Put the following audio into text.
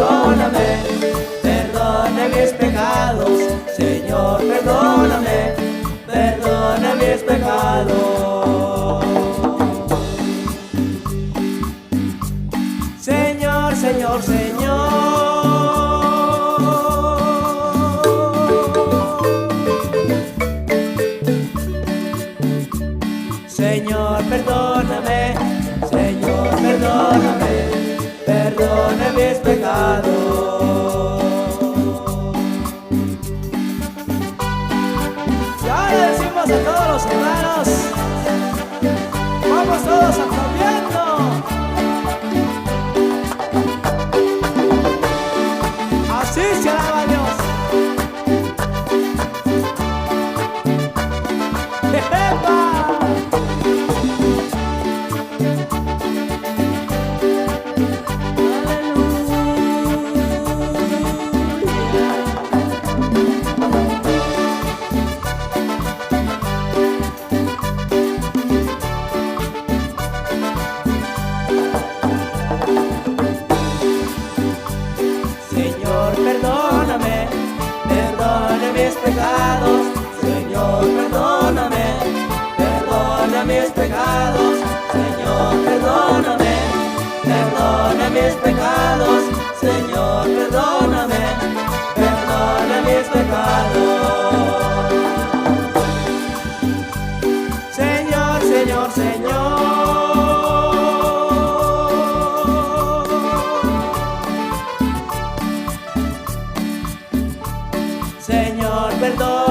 perdóname, perdona mis pecados. Señor, perdóname, perdona mis pecados. Señor, Señor, Señor. Señor, perdóname, Señor, perdóname, perdona mis pecados. Y ahora decimos a todos los hermanos, vamos todos aplaudiendo. Así se alaba a Dios. ¡Epa! Señor, perdóname, perdona mis pecados. Señor, perdóname, perdona mis pecados. Señor, perdóname, perdona mis pecados. Señor, perdóname, perdona mis pecados. Señor, Señor, Señor. Señor, perdóname.